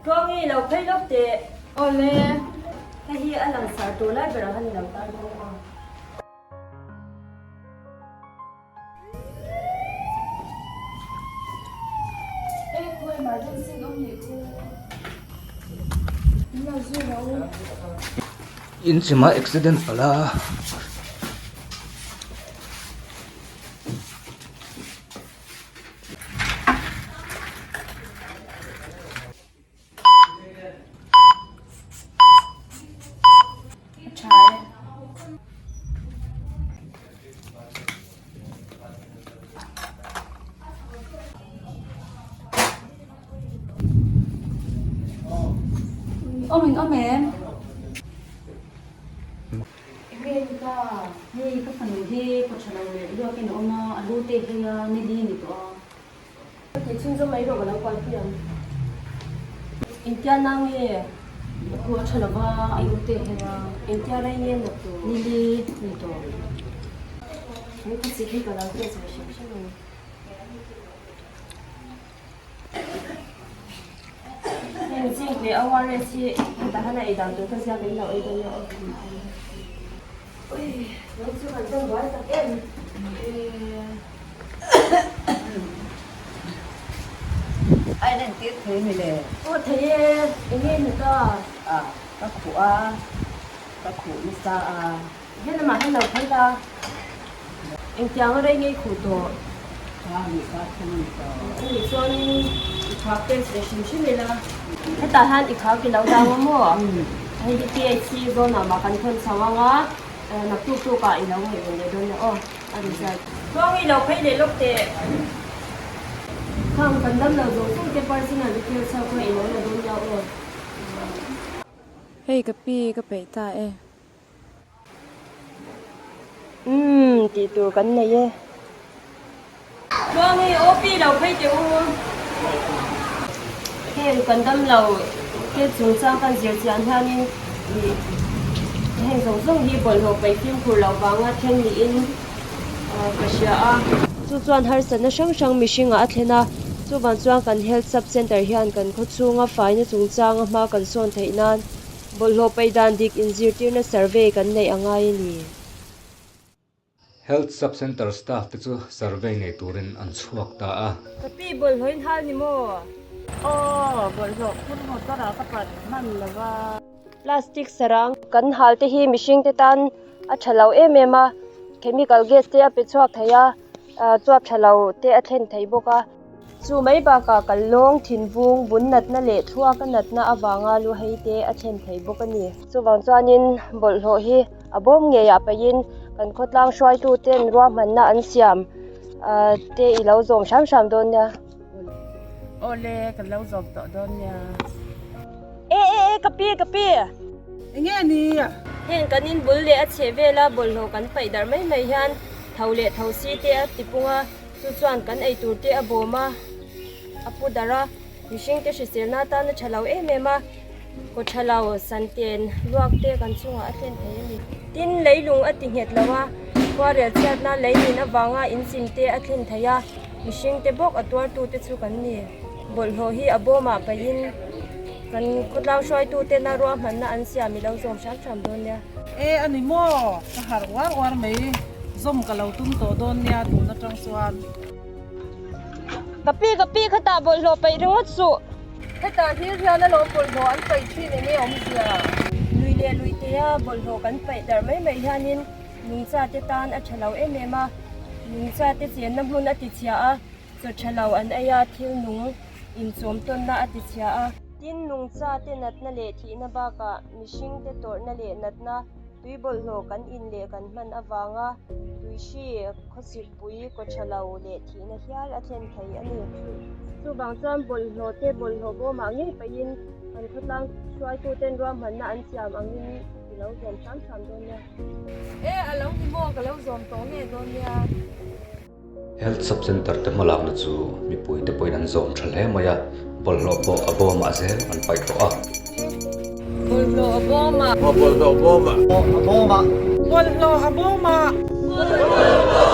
Tluangi lo phei lawk teh. Awle, hei hi a langsar tur lai berah khan i lo tar bawk a. E khaw emergency an awm nih khu. Min lo zui lo. In chimah accident palh a. A tha e. Awm in awm em? Enge ni ta? Hei ka fanu hi kaw tha lo leh luakin a awm a, a lu te hei a ni li ni tawh a. Ka tih chhunzawm mai rawh ka lo kualpui ang. Engtia na nge a khu a tha lova a lu te hei a. Engtia rei nge nat tur? Ni li ni tawh. He khawsik hi ka lo test ve hrim hrim a ni. Heng zinc leh ORS hi hetah hian a ei dan tur ka ziak in lo ei dawn nia aw. Ui, nang chu kan tan buai tak em. Ai nen tir thei mi le. Aw thei e, eng nge ni ta? A, ka khuh a, ka khuh nasa a. Helamah hian lo phei la, engtiang a rei ngei khuh tawh? Kha ni kha thung a ni tawh. Ani chuanin i khak test ve hrim hrim ila. Hetah hian i khak i lo dang a maw? Hei hi PHC zawnah mah kan thawn chho ang a, naktuk tukah i lo ngaihven leh dawn nia aw, a result. Tluang i lo phei leh lawk teh. Khang kan dam lo zawng zawng te personal details ho kha i lo la dawn nia aw. Hei ka pi ka peih ta e. Umm tih tur kan nei e. Tluangi aw pi lo phei teh u. Heng kan dam lo te chungchang kan zir chian hianin ih heng zawng zawng hi bawlhhlawh paih fimkhur loh vanga then niin ka hria a. Chu chuan harsatna hrang hrang mihringah a thlen a, chuvang chuan kan Health Sub Centre hian kan khawchhunga faina chungchanga hma kan sawn theih nan Bawlhhlawh paih dan dik inzirtirna survey kan neih a ngai a ni. Health Sub-Centre staff te chu survey nei turin an chhuak ta a. Ka pi bawlhhlawh in hal ni maw? Aw, bawlhhlawh phur motor ah ka pat hman lo va. Plastic sarang kan hal te hi mihring te tan a tha lo em em a, chemical gas te a pe chhuak thei a, chuap tha lo te a thlen thei bawk a. Chu mai bakah kal lawng, thinvung, bun natna leh thluaka natna avanga lu hei te a thlen thei bawk a ni. Chuvang chuanin bawlhhlawh hi a bawm ngeiah pahin kan khawtlang hruaituten ruahmanna an siam te i lo zawm hram hram dawn nia. Awle, ka lo zawm tawh dawn nia. E e e, ka pi, ka pi! Enge ni? Heng kan inbul leh a chheh vela bawlhhlawh kan paih darh mai mai hian tho leh tho si te a tipung a. Chu chuan kan ei tur te a bawm a, a pu darh a, mihring te hriselna atan a tha lo em em a, kaw tha lo santen luak te kan chungah a thlen thei a ni. Tin, leilung a ti nghet lo a, khuarel chhiatna lei nin avanga inchim te a thlen thei a, mihring te bawk a tuartu te chu kan ni. Bawlhhlawh hi a bawmah paihin kan khawtlang hruaitu tena ruahmanna an siam i lo zawm hram hram dawn nia. E a ni maw? Ka harh uar uar mai. Zawm ka lo tum tawh dawn nia tun atang chuan. Ka pi ka pi khatah bawlhhlawh paih ringawt suh. Hetah hlir hian a lawm bawlhhlawh an paih thin enge awmzia? Lui leh lui tea bawlhhlawh kan paih darh mai mai hianin nungcha te tan a tha lo em em a, nungcha te chenna hmun a ti chhia a, chaw tha lo an ei a, thil nung inchawm tawnna a ti chhia a. Tin, nungcha te natna leh thihna bakah mihring te tawrhna leh natna Tui bawlhhlawh kan in leh kan hman avanga tui hri, khawsikpui, kawthalo leh thihna hial a thlen thei a ni. Chuvang chuan bawlhhlawh te bawlhhlawh bawmah ngei pahin kan khawtlang hruaituten ruahmanna an siam angin i lo zawm hram hram dawn nia. E, a lo ni maw? Ka lo zawm tawh nge dawn nia. Health Sub Centre te hmalakna chu mipui te pawhin an zawm tha hle mai a, bawlhhlawh pawh a bawmah zel an paih tawh a. Bawlhhlawh a bawmah. Bawlhhlawh a bawmah. Bawlhhlawh a bawmah. Bawlhhlawh a bawmah.